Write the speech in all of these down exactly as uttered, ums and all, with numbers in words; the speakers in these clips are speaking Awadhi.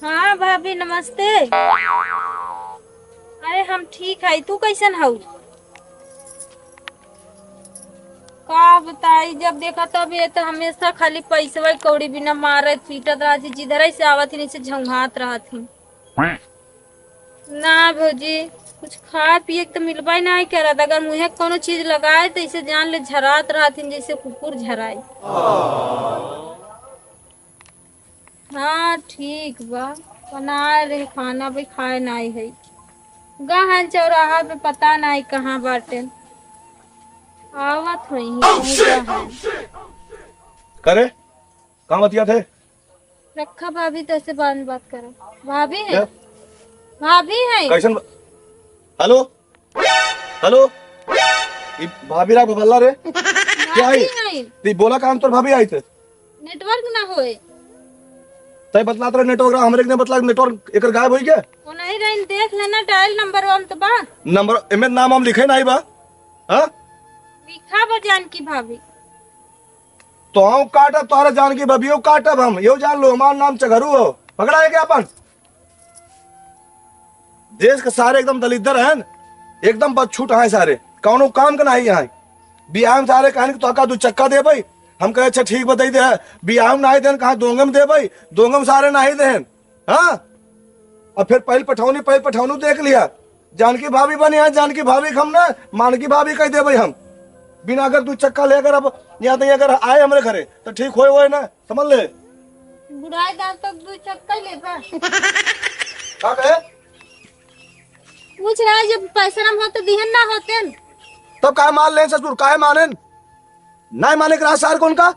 हाँ भाभी, नमस्ते। अरे, हम ठीक है, तू कैसन हऊ? का बताई, जब देखा तब ये तो हमेशा खाली पैसवा कौड़ी बिना मारत पीटत रहत ही, जिधर से आवत ही, नीचे झंघात रहत ही। ना भौजी, कुछ खाए पिए के तो मिलबे ना करत, अगर मुँहे कोनो चीज लगाए तो इसे जान ले झरात रहत ही, जैसे कुकुर झराए। हाँ, ठीक बा। बनाए रहे खाना, भी खाए नाई है। गहन चौराहा पे पता नाई कहाँ बाटे। आवत होई हैं, Oh, shit! गहन। Oh, shit! करे? कहाँ बतियात है? रखा भाभी, तैसे बाद में बात करा। भाभी है? क्या? भाभी है? कैसन ब-, हेलो? हेलो, ई भाभी राख बल्ला रे। क्या भाभी आई? नहीं। ती बोला काम तोर भाभी आई थे। नेटवर्क ना होए। तय बतलात रहे नेटवर्क रहा, हमरे के नहीं बतला नेटवर्क एकर गायब होई गया। वो नहीं रही, देख लेना डायल नंबर हम तो बा। नंबर एमे नाम हम लिखे नहीं बा। हाँ? लिखा बा जानकी भाभी। तो हम काटब तोहरे जानकी भाभी, यो काटब हम, यो जान लो हमार नाम चघरू हो। पकड़ा है क्या अपन? देश के सारे एकदम दलिद्दर हैं, एकदम बदछूट हैं सारे, कौनो काम के नाहीं हैं। बियाह में सारे कहन कि तोहका दू चक्का देबई, हम कहे अच्छा ठीक बताई दे, बियाह में नाहीं देन, कहा दोंगे में देबई, दोंगे में सारे नाहीं देन। हाँ, और फिर पहिल पठौनी, पहिल पठौनी देख लिया, जानकी भाभी बनी है, जानकी भाभी के हम ना मानकी भाभी कह देबई हम। बिना अगर दू चक्का ले अगर अब यहाँ तक अगर आए हमरे घरे तो ठीक होए होए ना। समझ ले। बुढ़ाई दांत तक दू चक्का लेबा। का कहे? पूछ रहा है, जब पैसा ना हो तो दिहन ना होते न। तब काहे मान ले ससुर, काहे माने न? नाहीं माने के रहा सार कौन का?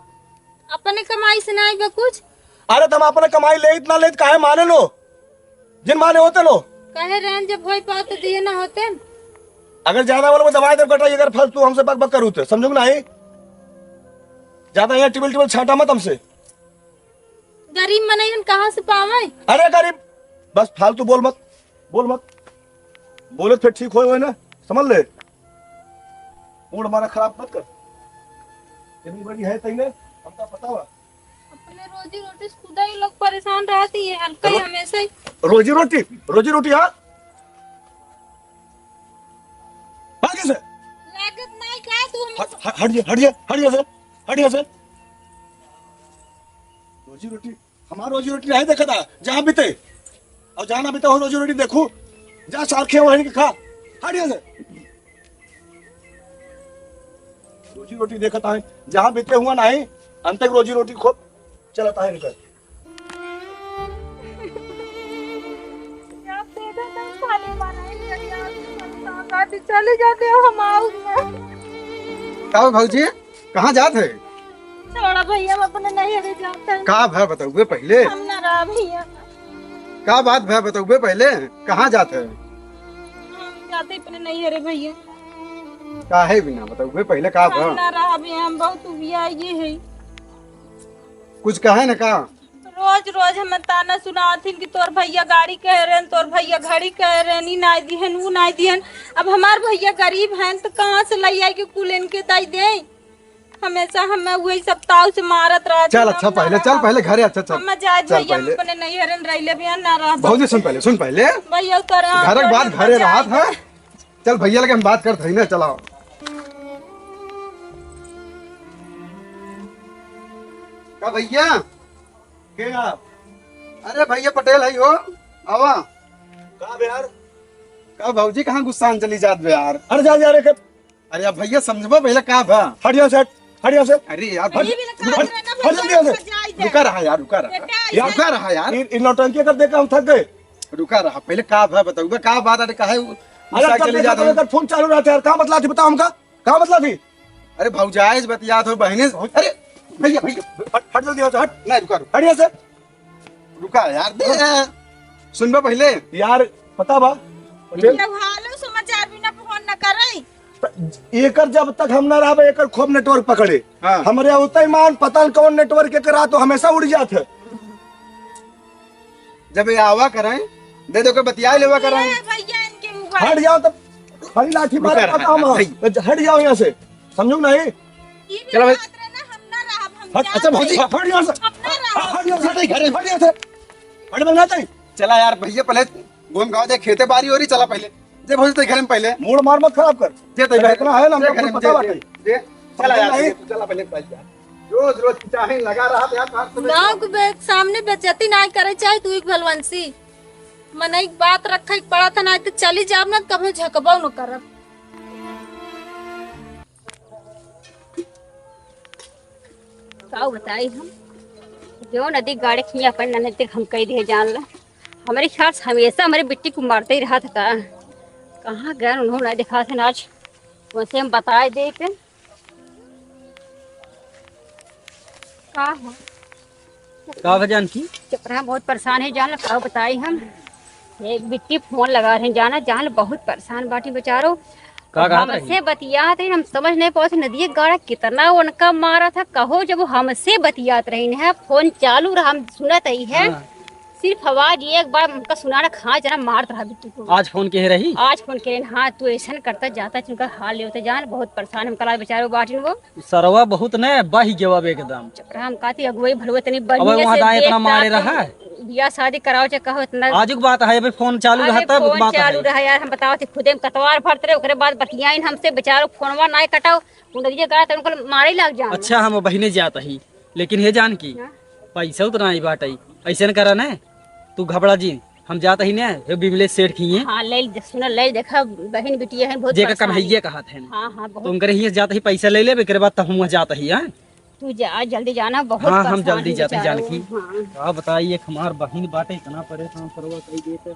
अपने कमाई से नाहीं बा कुछ। अरे तुम अपने कमाई लेत ना लेत काहे माने लो? जिन माने होते लो। कहे रहन जब होई पाओ तो दिए ना होते न। अगर ज्यादा बोलो दबाए दे बेटा, अगर फालतू हमसे बक बक करू तो समझू कि नाहीं? ज्यादा यहाँ टिबल टिबल छाटा मत हमसे। गरीब मनई हम कहाँ से पावे? अरे गरीब, बस फालतू बोल मत, बोल मत। बोले फिर ठीक होए, होए ना, समझ ले। मूड हमारा खराब मत कर। इतनी बड़ी है तईने, हमका पता बा। अपने रोजी रोटी से खुदा ही लोग परेशान रहती है, हल्का ही रो-, हमेशा ही। रोजी रोटी, रोजी रोटी, हाँ? भाग यहाँ से। लागत नहीं का तू हम हट, हट, हट जा, हट जा, हट जा से, हट जा से। रोजी रोटी, हमार रोजी रोटी नहीं देखा था, जहाँ बीते। और जहाँ ना बीते हो रोजी रोटी देखू, जा सार खे वहीं के खा, हट यहाँ से। रोजी रोटी देखा था, जहाँ बीते हुआ नहीं, अंत तक रोजी रोटी खूब चलता है इनका। चली जाते हो हम आउर में। का हो भौजी, कहाँ जात है? छोड़ा भैया, हम अपने नैहरे जाते हैं। का भा बतउबे पहिले? हम ना रहा भैया। का बात भा बतउबे पहिले? कहाँ जात है? हम जाते अपने नैहरे भैया। काहे बिना बतउबे पहिले का भा? हम ना रहा भैया, हम बहुत उबिया ये है। कुछ कहे न का? रोज रोज हमें ताना सुनावत हिन कि तोर भैया गाड़ी कह रहे हैं, तोर भैया घड़ी कह रहे हैं, ई नाई दिहन, ऊ नाई दिहन। अब हमार भैया गरीब हैं तो कहाँ से लई आई कि कुल इनके दई दे? हमेशा हमें वही सब ताव से मारत रहत चल, हैं, अच्छा, हम ना पहिले चल, रहब। पहिले घरे, अच्छा, चल। हम जाए चल भैया, हम पहिले। अपने नैहरन रह लेबे, ना रहब। भौजी, सुन पहिले, सुन पहिले। भैया उतर घर के बाद घरे रहत है। चल भैया लगे हम बात करत हई ना, चलाओ। का भैया? के आप? अरे भैया पटेल है हो, आवा। का बे यार? का भौजी कहाँ गुस्सान चली जात बे यार? अरे जा, जा रे, के अरे यार भैया समझबा पहिले का भा? हट यहाँ से, हट, हट यहाँ से। अरे यार, हट, ये भी लगा हट, रहा है ना, हट जल्दी यहाँ से। भैया, रुका रहा यार, रुका रहा। बेटा, यार, ऐसा रुका रहा यार। इन, इन नौटंकी कर देकर हम थक गए। रुका रहा, पहिले का भा बताउबे, का बात है, काहे उ-, अरे गुस्सा जब चली देखा जात तब है? एकर फोन चालू रहता है यार, का मतलब थी बताओ हमका? का मतलब थी? अरे भौजाई से बतियात हो, बहने से। अरे भैया, भैया। हट, हट जल्दी यहाँ से, हट। नहीं, रुका, रुका। हट यहाँ से। रुका यार, दे। सुनबा पहिले। यार, पता बा? पटेल? जब हालो समाचार बिना फोन न करे। त एकर जब तक हम ना रहबे, एकर खूब नेटवर्क पकड़े। हाँ। हमरे उतई मान पता न कौन नेटवर्क एकर आ तो हमेशा उड़ जात है। जब ये आवा करें, दे दो के बतिया लेवा करें। ए भैया, इनके मोबाइल। हट जाओ तब, खड़ी लाठी मारे रुका रहा, पता हम। भाई। हट जाओ यहाँ से, समझो नहीं? ई भी चलो भाई। बात रहे ना, हम ना रहब, हम हट, जात अच्छा भौजी, हई। हट यहाँ से। हम ना रहब। हट यहाँ से, हट यहाँ से। बड़े बनना चाहिए। चला यार भैया, पहले घूम गाँव दे, खेते बारी हो रही, चला पहले। जे भौजी, ते घर में पहले। मूड मार मत खराब कर। जे ते घर इतना है ना, हमको जे घर में, पता जे, बाटे। जे, जे। चला यार, नहीं। तू चला पहले, पहले यार। रोज, रोज चाहे लगा रहा था यार, पाँच सौ में। गाँव के बे-, सामने बेइज्जती ना करे चाहे तू एक भलवंशी। मनई के बात रखे के पड़ा था, ना तो चली जाब ना, कभी झकबो न करब। का बताई हम, जो नदी गाड़े खिया अपन ननद के हम कह दिए जान ला। हमारे ख्याल से हमेशा हमारे बिट्टी को मारते ही रहा था का, कहाँ गए उन्होंने नहीं दिखा थे आज, वैसे हम बताए दे के। का हो? का बा जानकी? चुप रहा, बहुत परेशान है जान, का बताई हम। एक बिट्टी फोन लगा रहे जाना, जान बहुत परेशान बाटी बेचारो। का कहत रही? हमसे बतियात रही, हम समझ नहीं पावत नदिया गाड़ा कितना उनका मारा था। कहो जब वो हमसे बतियात रही है, फोन चालू रहा, हम सुनत ही है। हाँ। सिर्फ आवाज एक बार हमका सुना ना, हाँ जना मारत रहा बिट्टी को। आज फोन के रही? आज फोन के रही, हाँ, तू ऐसन करता जाता, जिनका हाल लेवता जान, बहुत परेशान हमका लाग बेचारो बाटिन वो। सरवा बहुत न बहि गवा बे एकदम। चुप रहा, हम कहती अगुवाई भलुआ तनी अब बढ़िया वहाँ से दाएं इतना देख मारे ताक रहा है। बियाह शादी कराओ चाहे कहो इतना। आजुक बात है, अबे फोन चालू अरे रहा तब फोन बात चालू है। रहा यार, हम बताओ थे खुदे में कतवार भरत रहे, ओकरे बाद बतियाइन हमसे बेचारो फोनवा नाय कटाओ, उनके गाड़ा तो उनको मारे ही लग जाओ। अच्छा, हम बहिने जात ही, लेकिन हे जानकी, हाँ? पैसा उतना ही बाटई, ऐसे न करा न, तू घबरा जिन, हम जात ही न, हे बिमलेश सेठ खिए। हाँ, ले, सुन, ले, देखा, बहिन बिटिया है, बहुत जेका परेशान कन्हैया है। कहत है न। हाँ, हाँ, बहुत। तो उनकरे हियाँ जात ही, पैसा ले लेबे, एकरे बाद तब हम वहाँ जात ही, हाँ? तू जा, जल्दी जाना, बहुत हाँ, हम परेशान जल्दी है जात ही, बेचारो। जानकी। हाँ। का बताई, एक हमार बहिन बाटे, इतना परेशान सरवा कई देते।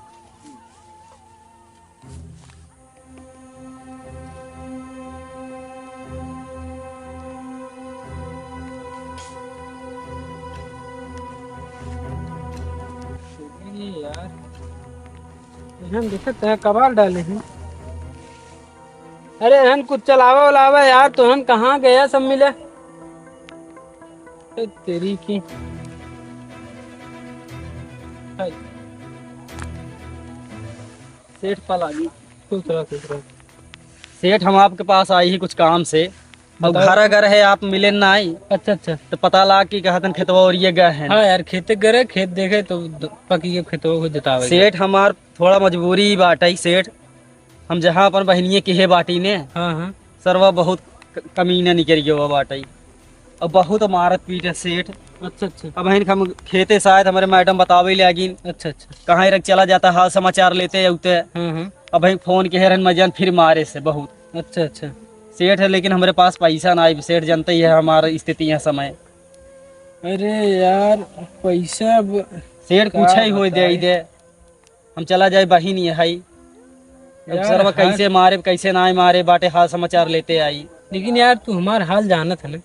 अरे यार, एहन देखत है, कबाड़ डाले हैं। अरे एहन कुछ चलावा उलावा यार, तोहन कहाँ गया सब मिले? ए, तेरी की। हाय। सेठ पलागी। खुश रहो, खुश रहो। सेठ, हम आपके पास आई ही कुछ काम से। अब बताओ। घर अगर है, आप मिले ना आई। अच्छा, अच्छा। तो पता लाग कि कहतन खेतवा ओरिए गए हैं। हाँ यार, खेते गए, खेत देखे तो द-, पकी के खेतवा को जतावे। सेठ, हमार थोड़ा मजबूरी बाटई सेठ, हम जहाँ अपन बहिनिये किहे बाटी ने, हाँ, हाँ। सरवा बहुत क-, कमीना निकरि गवा बाटई। अब बहुत मारत पीट है सेठ। अच्छा, अच्छा। अब हिन हम खेते शायद हमरे मैडम बतावे लागिन। अच्छा, अच्छा। कहाँ रख चला जाता, हाल समाचार लेते उते। हाँ, हाँ। अब हिन फोन के हेरन मजान फिर मारे से बहुत। अच्छा, अच्छा। सेठ है, लेकिन हमरे पास पैसा ना आई सेठ, जानते ही है हमार स्थिति यह समय। अरे यार, पैसा अब सेठ का कुछ ही होई दे बताई? दे। हम चला जाए बहिन ये हई। अब यार, सरवा हाल कैसे मारे, कैसे ना मारे, बाटे हाल समाचार लेते आई। लेकिन यार, तू हमार हाल जानत है ना।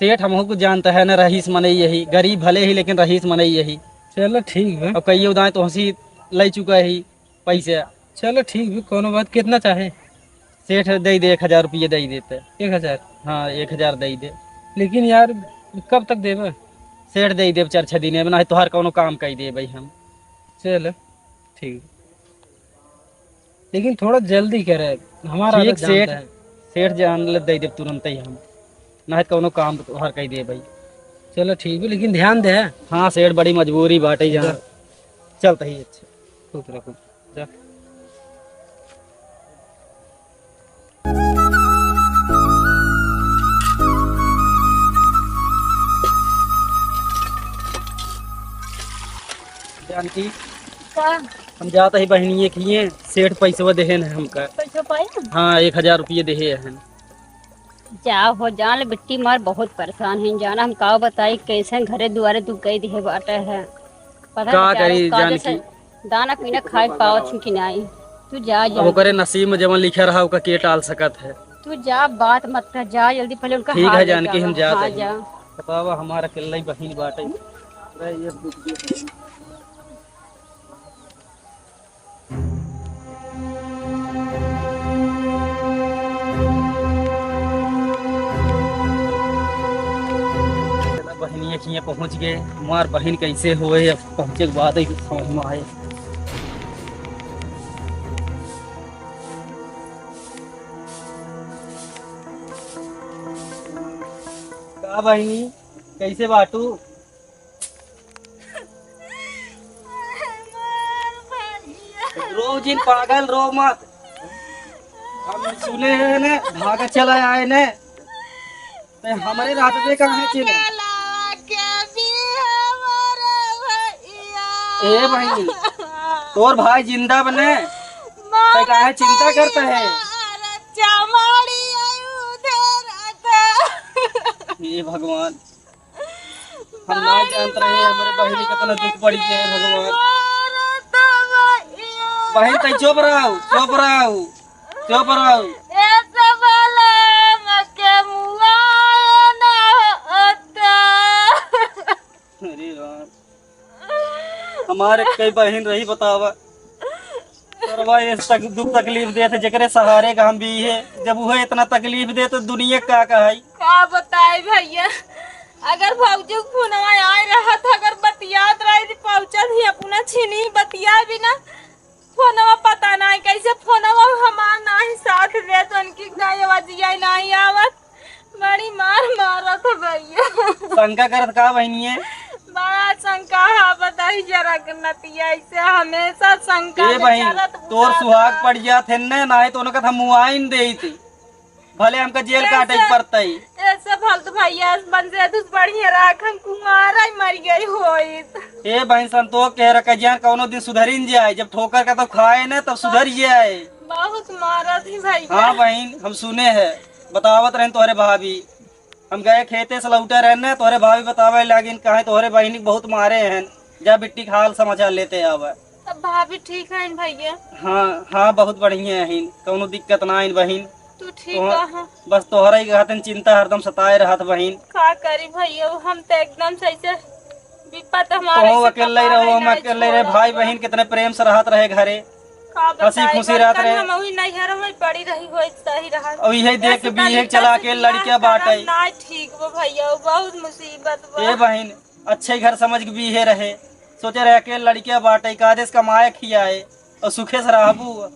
सेठ, हमहू कुछ जानता है ना, रहीस मनई यही, गरीब भले ही, लेकिन रहीस मनई यही। चलो, ठीक बा। अब कहियो दाएं तो हंसी ले चुका ही पैसे। चलो, ठीक बा, कोनो बात, कितना चाहे? सेठ, दे दे, एक हजार रुपये दे देते। एक हजार? हाँ, एक हजार दे दे। लेकिन यार, कब तक देबे? सेठ, दे देब चार छह दिन में, ना तोहार कोनो काम कर देबे हम। चल, ठीक, लेकिन थोड़ा जल्दी करे, हमारा ठीक आदत जानता सेठ, है। सेठ जान ले, दे देब तुरंत ही हम, ना कोनो काम तोहार कर देबे। चलो ठीक है, लेकिन ध्यान दे। हाँ सेठ, बड़ी मजबूरी बाटे यहाँ। जा। चलता ही अच्छा। खुश रहो, जा। जानकी, का? हम जात ही बहिनिये किए, सेठ पैसवा देहे न हमका। पैसा पाए? हाँ, एक हजार रुपये देहे हन। जा हो जान ले बिट्टी, मार बहुत परेशान है जाना, हम का बताई कैसे घरे दुआरे तू कह दिहे बाटे है। पता का नहीं करी का जानकी? जैसे दाना पीना खाए पावत ही कि नाई। तू जा, अब जा। ओकरे नसीब में जवन लिखा रहा, ओका के टाल सकत है? तू जा, बात मत कर, जा जल्दी, पहले उनका ठीक हाल है लेके जानकी, हम आवा। जात हाँ, हई। जा। बतावा, हमार अकेले ही बहिन बाटे। अरे, ये बहिनिया किया पहुँच गए। हमार बहिन कैसे होए, अब पहुँचे के बाद ही समझ में आए। का बहिनी, कैसे बाटू? भौजी पागल रो मत। हम सुने हैं ने, भाग चला आए ने। ते हमरे रहत में कहाँ है चिन्ह? ए भाई, तोर भाई जिंदा बने, ते काहे चिंता करता है? हे भगवान, हम ना जानत रहे, हमरे बहिनी के इतना दुख पड़ी है, भगवान। बहिन, तै चुप रहो, चुप रहो, चुप रहो। अरे राम, हमारे कई बहिन रही, बतावा। सरवा ये तक दुख तकलीफ देत है, जेकरे सहारे का हम भी है। जब उहे इतना तकलीफ दे तो दुनिया का कहाई? का बताई भैया, अगर भौजी के फोनवा आए रहत, अगर बतियात रही तो पहुँचत ही अपना छीनी बतिया बिना। फोनवा पता नहीं कैसे फोनवा हमार नहीं साथ देत, उनकी नहीं आवाजिया नहीं आवत। बड़ी मार मारत है भैया। शंका करत का बहिनिये? बड़ा शंका है, बताई जरा के नतिया, ऐसे हमेशा शंका ए में बहिन, चलत तोर बुझाता। सुहाग पड़ जात है न, नाहीं तो उनका हम मुआइन देइत। भले हमका जेल ऐसे, काटे के पड़तई। ऐसे भल तो भैया बन से तू बढ़िया राख, हम कुमार ही मर गई होइत। ए बहिन, संतोष के रख जान, कौनो दिन सुधरिन जाए, जब ठोकर का तो खाए न, तब सुधर जाए। बहुत मारत ही भैया। हाँ बहिन, हम सुने हैं, बतावत रहन तोहरे भाभी। हम गए खेते से लौटे रहने, तोहरे भाभी बतावे लागिन, कहे तोहरे बहिनी बहुत मारे हैं, जा बिट्टी का हाल समाचार लेते आवे। अब भाभी ठीक है भैया? हाँ, हाँ, बहुत बढ़िया है, कौनो दिक्कत ना है बहिन। तू ठीक तोह-, है? बस तोहरा ही कहतन चिंता हरदम सताए रहत बहिन। का करी भैया, हम तो एकदम से ऐसे विपत हमारे तोह से अकेले कपार रहो, है, हम ना अकेले रहे, छोड़ा। भाई बहिन कितने प्रेम से रहत रहे घरे। का हंसी बताई, खुशी रहत बर्तन रहे। हम वही नैहर में पड़ी रही, होई सही रहत। अब यही देख के ऐसे बीहे तनी चला के तनी लड़किया बाटे। करम ना ठीक बा भैया, बहुत मुसीबत बा। ए बहिन, अच्छे घर समझ के बीहे रहे, सोचे रहे अकेले लड़किया बाटे, कादेस कमाए खियाए और सुखे से रहबू,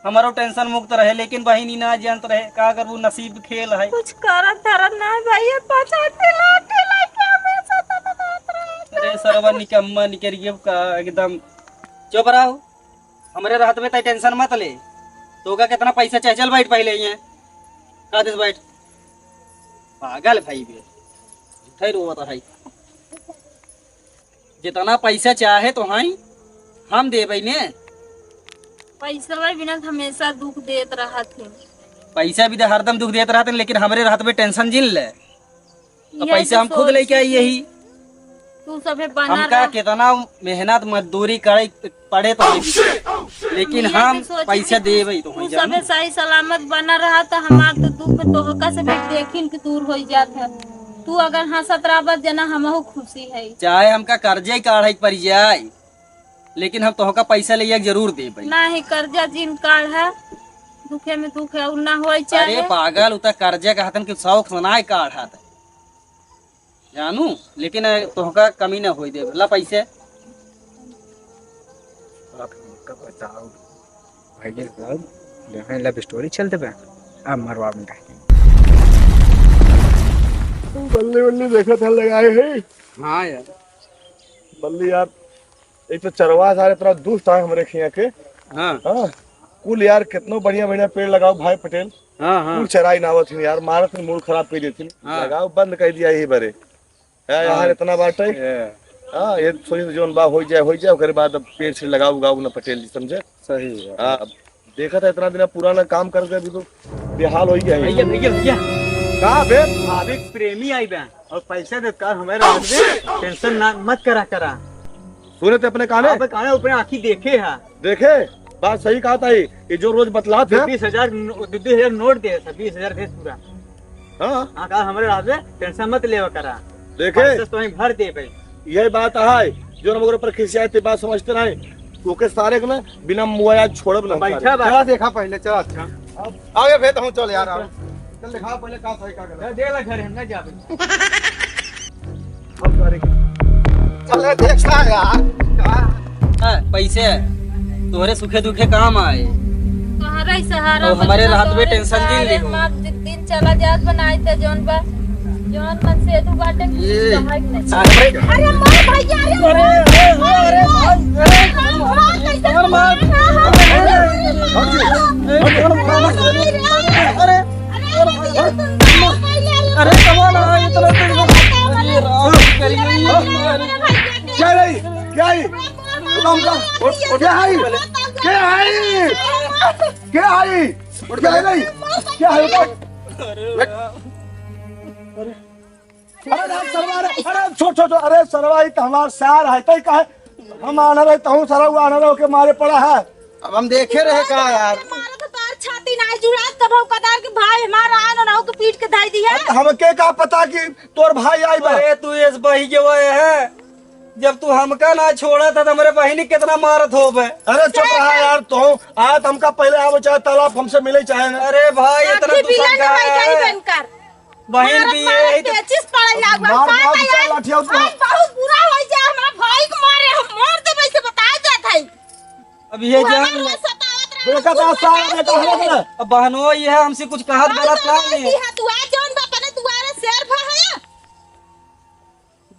हमारो tension मुक्त रहे, लेकिन बहिन ई ना जानत रहे, का करबू, नसीब खेल है। कुछ करत धरत ना है भैया, पाछा ठेला ठेला के हमेशा तब बात रहत। अरे सरवा निकम्मा निकरिए का एकदम। चुप रहो, हमरे रहत में तय tension मत ले। तोका कितना पैसा चाहे, चल बैठ पहले यहाँ। का देस बैठ? पागल भाई बे, झूठे रोवत है। जितना पैसा चाहे तो हैं, हम देबै ने। पैसा बिना हमेशा दुख देत रहत है। पैसा भी तो हरदम दुख देत रहत है, लेकिन हमरे रहत में tension जिन ले। तो ये पैसा तो हम खुद लेके आई यही। तू सभे बना हमका रह। कितना मेहनत मजदूरी करे पड़े तो लेकिन ये हम भी सोच पैसा कि देबै तो तू होई जानू। सभे सही सलामत बना रहा तो हमार तो दुख तोहका से भी देखिन के दूर होई जात है। तू अगर हंसत रहबत जना हमहू खुशी है। चाहे हमका कर्जा ही काढ़े के पड़ जाए, लेकिन हम तोहका पैसा ले जरूर देबै। नाही कर्जा जिन काढ़ा, दुखे में दुख है, उ ना होई चाहे। अरे पागल, उ त कर्जा कहतन कि शौक से ना काढ़ा था। जानू, लेकिन तोहका कमी ना होई देब। ला पैसे। बाप रे, का बताओ? भाई साहब, यहाँ love story चलते बा। अब मरवा में काहे? बल्ले बल्ले देखत है लगाए है। हाँ यार। बल्ले यार, एक तो चरवा सारे इतना दुष्ट है हमरे खिया के। हाँ। हाँ, कुल यार कितनो बढ़िया बढ़िया पेड़ लगाओ भाई पटेल। हाँ, हाँ। कुल चराई ना आवत हिन यार, मारत हिन, मूड खराब कर देथिन। हाँ। लगाओ बंद कर दिया यही बरे। है यार, हाँ। इतना बाटे। ये। हाँ, ये सोची जोन बा हो जाए, हो जाए, ओकरे बाद अब पेड़ से लगाओ, उगाओ ना पटेल जी, समझे? सही है। हाँ, अब देखा था इतना दिन पुराना काम करके अभी तो बेहाल हो ही गया है। भैया, भैया, भैया। का बे? भाभी के प्रेमी आई बा और पैसा दे का हमें रह दे, tension ना मत करा करा। सुने थे अपने काने? अबे काने ऊपर आँखी देखे है। देखे? बात सही कहा था ये, ये जो रोज बतलात है। बीस हजार नो-, दो, दो हजार नोट दे, बीस हजार दे पूरा। हाँ। हाँ, का हमरे रहबे, tension मत लेवा करा। देखे? पैसा तो वहीं भर देबे। यही बात है, जो हम ओकरे पर खिसियाए थे, बात समझते नहीं। ओके सारे के ना बिना मुआ आज छोड़ब ना बैठा सारे। बा। चला देखा पहले, चला। अच्छा। अब आगे भेज हूँ, चल यार, आओ। चल दिखाओ पहले का सही का गलत। दे ला घर, हम ना जाबे। अब सारे के चले देखा यार। हाँ, पैसे तोहरे सुखे दुखे काम आए। तोहरा ही सहारा और हमारे बनना, रात में तोहरे tension जिन सहारे ले। हम आप दिन चला जात बनाए थे जौन बा, जौन मन से तू बाटे कुछ ये। कहा ही नहीं। अरे। अरे मार भैया, अरे अरे, मार, अरे, अरे, मार, अरे, मार, मार, कैसे अरे, मार। मार रहा है? हट जी, हट जी। अरे, अरे, अरे, अरे, अरे, कमाल है, इतना तेज। अरे, राम करिए। क्या है? क्या है? बताओ हमका। क्या है? क्या है? क्या है? क्या है? क्या है? बताओ। अरे, अरे, सरवा, अरे, अरे, छोड़, छोड़, छोड़, अरे, सरवा, ई त हमार सार है, तई काहे? हम आनर है, तहूँ सरवा आनर हो के मारे पड़ा है। अब हम देखे रहे का यार? मारा तो तोर छाती ना जुड़ा, तब हम कदार के भाई हमारा आन और के पीट के धाई दी है। अब हमके का पता कि तोर भाई आई बा? अरे, तू इस बही के वो है, जब तू हमका ना छोड़ा था, तो हमरे बहिनी कितना मारत हो बे। अरे, चुप रहा यार, तू आज हमका पहले आवे चाहे तालाब हमसे मिले चाहे ना। अरे भाई, इतना अभी तू बिलन संका भाई जाई है। बनकर। बहिन मारत भी मारत यही तो पेचिस पड़े लागल। मार, का मार, कहे? लाठी आउट कर। हम बहुत बुरा होइ जाए, हमरा भाई के मारे, हम मार देबै से बताए जात है। अब ये तू जान हमार ले। सतावत रहा, देखा था, सारा बेटा है ना। अब बहनो, ये है, हमसे कुछ कहत हम गलत ना समझती है। है, तू आ जौन बा अपने दुआरे शेर भा है।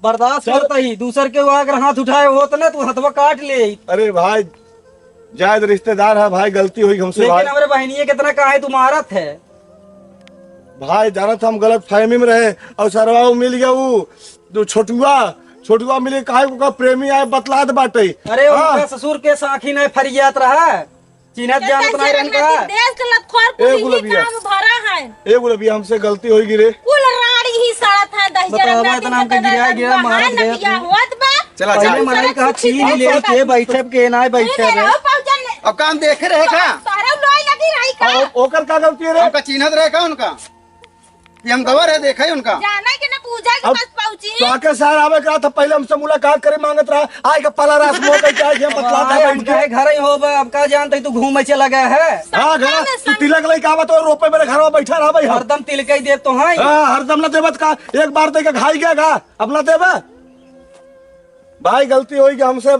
बर्दाश्त चल। करता ही, दूसर के वो अगर हाथ उठाए होत ना, तू हथवा काट ले। अरे भाई, जायद रिश्तेदार है भाई, गलती हुई हमसे लेकिन भाई। हमरे बहिनिये कितना काहे तू मारत है? भाई, जानत हम गलत फहमी में रहे और सरवा वो मिल गया, वो जो छोटुआ, छोटुआ मिले, काहे को का प्रेमी आए बतलात बाटे। अरे, हाँ। उनका ससुर के साखी नहीं फरियात रहा, चिन्हत जानत नहीं रहन का। देश के लतखोर ए कुल ही गुलबिया। काम भरा है। ए गुलबिया, हमसे गलती होई गी रे। कुल राड़ी ही सड़त है, दहिजरा बतावा, नदी इतना के हमके गिराए गिरा, महाराज गया नदिया तू। होत बा। चला, पहले चला। मनाई कहा, छीन ले के बैठब के ना बैठब। अब काम देखे रहे का? तोहरा लोई लगी रही का? आ, ओ-, ओकर का गलती है रे? हमका चिन्हत रहे का उनका? कि हम गवर है, देखा ही उनका। जाना कि ना पूजा के अब पास पहुंची। तो आके सार आवे का था, पहले हमसे मुलाकात करे मांगत रहा, आए का पला रास मोह के क्या हम बतला अब दे हम बैठ के। कहे घर ही हो बा, अब का जानते तू घूमे चला गया है। हाँ, घर, तू तिलक लेके आवा तो रोपे मेरे घर में बैठा रहा भाई हम। हरदम तिलक ही देत तो हैं। हाँ, हरदम ना देवत का, एक बार दे के खाई गया गा, अब ना देवे। भाई, गलती होई कि हमसे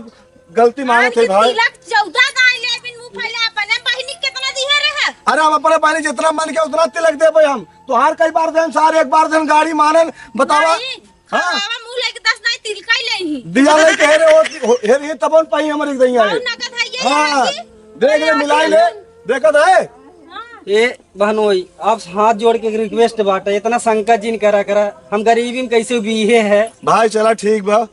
गलती मानत है भाई। तिलक चौदह गाय ले बिन मुंह फैला, अपने बहिनी कितना दिहे रहे? अरे, हम अपने बहिनी जितना मन के उतना तिलक देबे हम। तोहार कई बार देन सार, एक बार देन गाड़ी मानन, बतावा। नहीं, हाँ। बाबा मुंह लेके दस नहीं तिलका ही ले ही। दिया नहीं कह रहे हो, हो, हे रे, तबन पाई हमारे दहिया है। और नगद है ये हाँ, यहाँ की? देख ले, अरे, मिलाई ले, देखत है। हाँ। ए बहनोई, आप हाथ जोड़ के रिक्वेस्ट बाटे, इतना संकट जिन करा करा, हम गरीबी में कैसे बीहे है। भाई, चला ठीक बा,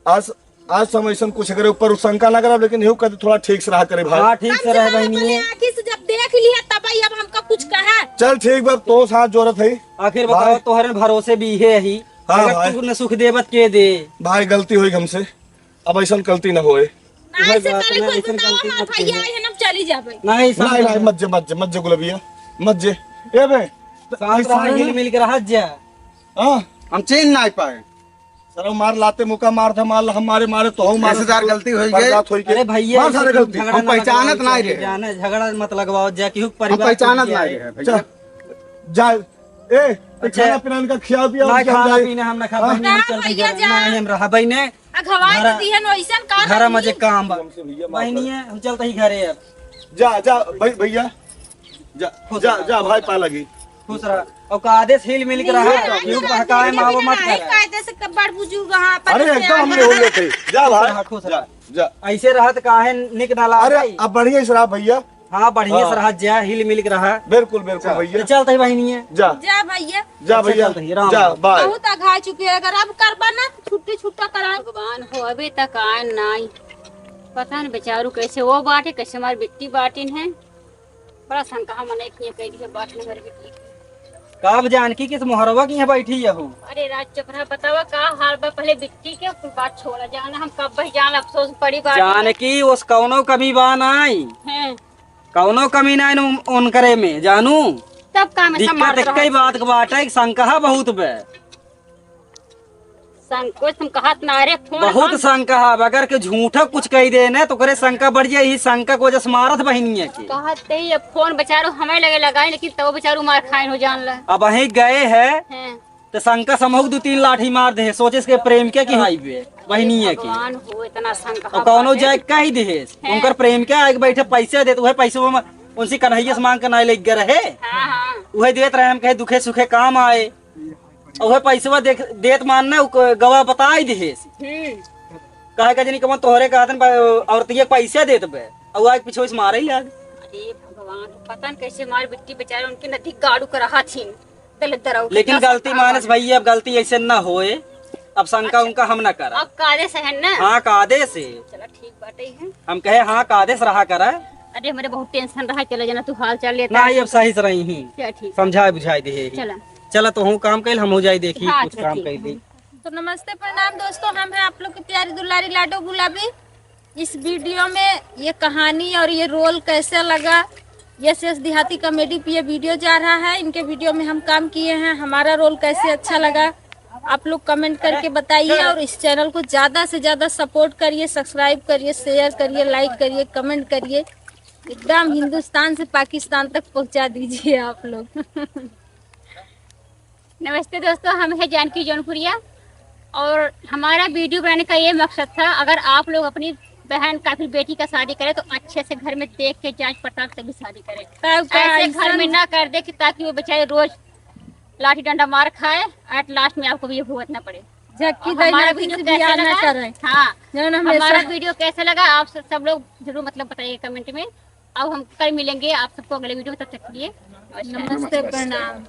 आज, आज से हम ऐसन कुछ करे ऊपर शंका ना करब, लेकिन यूं कदे थोड़ा ठीक से रहा करे भाई। हाँ, ठीक से रहे बहिनी। आँखी से जब देख लिया तब ही अब हमका कुछ कहा। चल ठीक बा, तो साथ जोड़त है। आखिर बताओ, भाई। तोहरे भरोसे बीहे ही। हाँ अगर भाई। तू न सुख देबत के दे। भाई, गलती हुई हमसे, अब ऐसन गलती न होए। ना ऐसे करे कोई बताओ, हमार भैया आए हैं, हम चली जाबे। नहीं, नहीं, मत जे, मत जे, मत जे गुलबिया, मत जे। ए बे, शांत रहा, हिल मिल के रहा जा। हाँ। हम चीन ना पाए। सर, मार लाते मुका मार था, मार हमारे मारे तो हम मारे रिश्तेदार गलती होई गई। बर्दाश्त होई के। अरे भैया, मार सारे गलती। हम पहचानत ना रहे। जाने झगड़ा मत लगवाओ, जा कि हम परिवार पहचानत ना रहे भैया। जा, ए, अच्छा। खाना पीना इनका खिया पिया, ना हम खाना जाए। पीना हम ना खा हाँ। पाएंगे, हम ना चलते भैया, घर। जा। ना, हम रहा भाई ने। अघवाई तो दिहन वैसन का घर में जे काम बा। हमसे भैया माफ कर। बहिनिया, हम चलते ही घरे अब। जा, जा, भाई, भैया। जा, खुश जा, रहा। जा, भाई, पा लगी। खुश रहा। और का आदेश हिल मिल के रहा, क्यों बहकाए मावा मत करे। कायदे से बड़ बुजुर्ग हाँ, अपन अरे, से एकदम हमने हो लेते। जा भाई, खुश रहा, खुश जा, रहा। जा। ऐसे रहा तो काहे निक ना ला अरे, भाई। अब बढ़िया से रहा भैया। हाँ, बढ़िया हाँ। से रहा, जा, हिल मिल के रहा। बिल्कुल, बिल्कुल भैया। तो चलते ही बहिनिया। जा। जा भैया। जा अच्छा, भैया। चलते ही, राम जा, राम। बाय। बहुत अघाई चुकी है, अगर अब करबा ना, तो छुट्टी छुट्टा करा। भगवान हो, अबे तक आए नाई। पता न बेचारू कैसे वो बाटे, कैसे हमारी बिट्टी बाटिन है। बड़ा शंका हम नहीं किए, कह दिए बात न हमारी बिट्टी। का अब जानकी किस मोहरवा की यहाँ बैठी है हो? अरे राज चोपड़ा, बतावा का हाल बा, पहले बिट्टी के कुल बात छोड़ा, जाना हम कब बही जान, अफसोस बड़ी बात है। जानकी उस कौनो कमी बा नाई। हैं। कौनो कमी ना उन-, उनकरे में, जानू। तब का में दिक्कत संभाल एक ही रहा। बात के बाटे, शंका बहुत बे। संकोच तुम कहत ना रे, फोन बहुत हम शंका है, अगर के झूठा कुछ कही दे ना, तो ओकरे शंका बढ़ जाए, यही शंका को वजह से मारत बहिनिया के। कहत ते ही अब फोन बेचारो हमें लगे लगाए, लेकिन तब बेचारो मार खाइन हो जान ला। अब वहीं गए है, हैं। तो शंका समूह दो तीन लाठी मार दे, सोचे इसके प्रेम के की आई बे, बहिनिया के। भगवान हो, इतना शंका और कौनो बाटे। जाए कही दे, हैं। उनकर प्रेम के आए के बैठे पैसे दे, तो वह पैसे वो म-, उनसे कन्हैया से मांग के ना लेके गए रहे। हाँ, हाँ। वह देत रहे, हम कहे दुखे सुखे काम आए। और वह पैसवा देख, देत मान ना, उ क-, गवा बताई दिहेस। हम्म। काहे का जनी कमन तोहरे कहतन बा, औरतिया के पैसा देत बे। और आगे पीछे से मारे ही लाग। अरे भगवान, पता न कैसे हमारी बिट्टी बेचारे उनके नदी गाड़ू कर रहा थी। दलित दराऊ के लेकिन दस गलती साल मानस बाद। भैया, अब गलती ऐसे ना होए। अब शंका अच्छा। उनका हम ना करा। अब कायदे से है ना? हाँ, कायदे से। चला ठीक बाटे है। हम कहे हाँ, कायदे से रहा करा। अरे हमरे बहुत टेंशन रहा, चला जाना तू हाल चाल लेता ना, है। ये अब सही से रही ही। चला ठीक। समझाए बुझाए दे ही। चला। चला तो हूँ काम कैल, हम हो जाए देखी हाँ, कुछ चला काम ठीक। कैल दी। तो नमस्ते प्रणाम दोस्तों, हम हैं आप लोग की प्यारी दुलारी लाडो गुलाबी। इस वीडियो में ये कहानी और ये रोल कैसे लगा, यस यस देहाती कॉमेडी पे ये वीडियो जा रहा है। इनके वीडियो में हम काम किए हैं, हमारा रोल कैसे अच्छा लगा आप लोग कमेंट करके बताइए और इस चैनल को ज़्यादा से ज़्यादा सपोर्ट करिए, सब्सक्राइब करिए, शेयर करिए, लाइक करिए, कमेंट करिए, एकदम हिंदुस्तान से पाकिस्तान तक पहुंचा दीजिए आप लोग। नमस्ते दोस्तों, हम हैं जानकी जौनपुरिया और हमारा वीडियो बनाने का ये मकसद था, अगर आप लोग अपनी बहन का फिर बेटी का शादी करें तो अच्छे से घर में देख के जांच पड़ताल तभी शादी करें। तब का ऐसे घर ऐसन में ना कर दे कि ताकि वो बेचारे रोज लाठी डंडा मार खाए, एट लास्ट में आपको भी ये भुगतना पड़े। झक्की और हमारा दही वीडियो से कैसे बियाह ना लगा? करें। हाँ, जौन हमेशा हमारा वीडियो कैसे लगा आप सब, सब लोग जरूर मतलब बताइए कमेंट में। अब हम कल मिलेंगे आप सबको अगले वीडियो में, तब तक के लिए नमस्ते, प्रणाम।